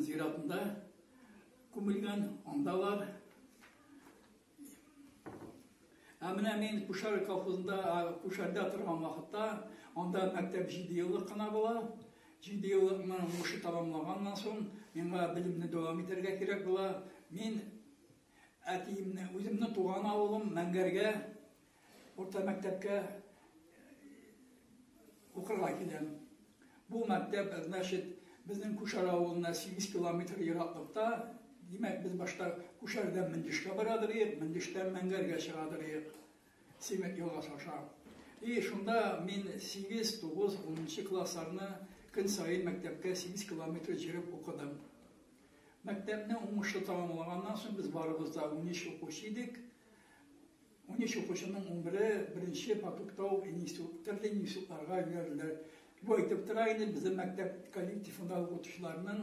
зиратында күмелгән, андалар. Ә менә мин Кушар колхозында, Кушарда торган вакытта, анда мәктәп 7 еллык кына була. 7 еллыкны уңышлы тәмамлаганнан соң, миңа белемне дәвам итәргә кирәк була. Мин әтиемне, үземнең туган авылым Мәңгәргә урта мәктәпкә укырга киләм. Бу мәктәп, значит, безнең Кушар авылына 8 километр ераклыкта. Димәк, без башта Кушардан Мөндешкә барадыр идек, Мөндештән Мәңгәргә чыгадыр идек. Симет елгасы аша. И шунда мин 8, 9, 10 классларны көн саен мәктәпкә 8 километр йөреп укыдым. Мәктәпне уңышлы тәмамлаганнан соң без барыбыз да 13 укучы идек. 13 укучының 11-е беренче потокта ук институт, төрле институтларга йөрделәр. Бу әйтеп тора инде безнең мәктәп коллективында укытучыларның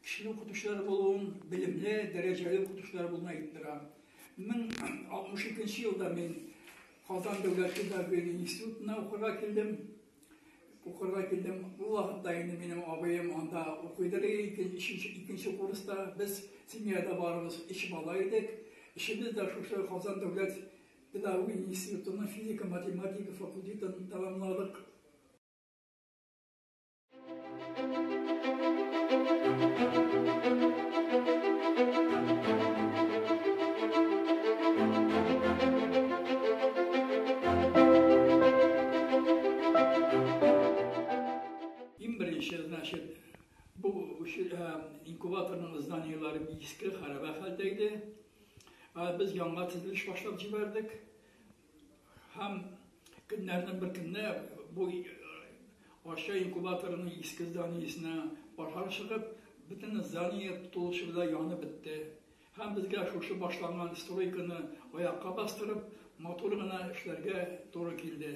көчле укытучылар булуын, белемле, дәрәҗәле укытучылар булуын әйтеп тора. 1062 елда мин Казан дәүләт педагогия институтына укырга килдем. Укырга килдем. Ул вакытта инде минем абыем анда укыйдыр икенче, икенче курста. Без семьяда барыбыз өч бала идек. Өчебез дә шушы Казан дәүләт педагогия институтының физика-математика факультетын тәмамладык. Иң беренче, значит, бу инкубаторның зданиеләре иске, хәрабә хәлдә иде. Без яңа төзелеш башлап җибәрдек. Һәм көннәрнең бер көнне бу Арча инкубаторының иске зданиесенә пожар чыгып, бөтен здание тулысы белән янып бетте. Һәм безгә шушы башланган стройканы аякка бастырып, матур гына эшләргә туры килде.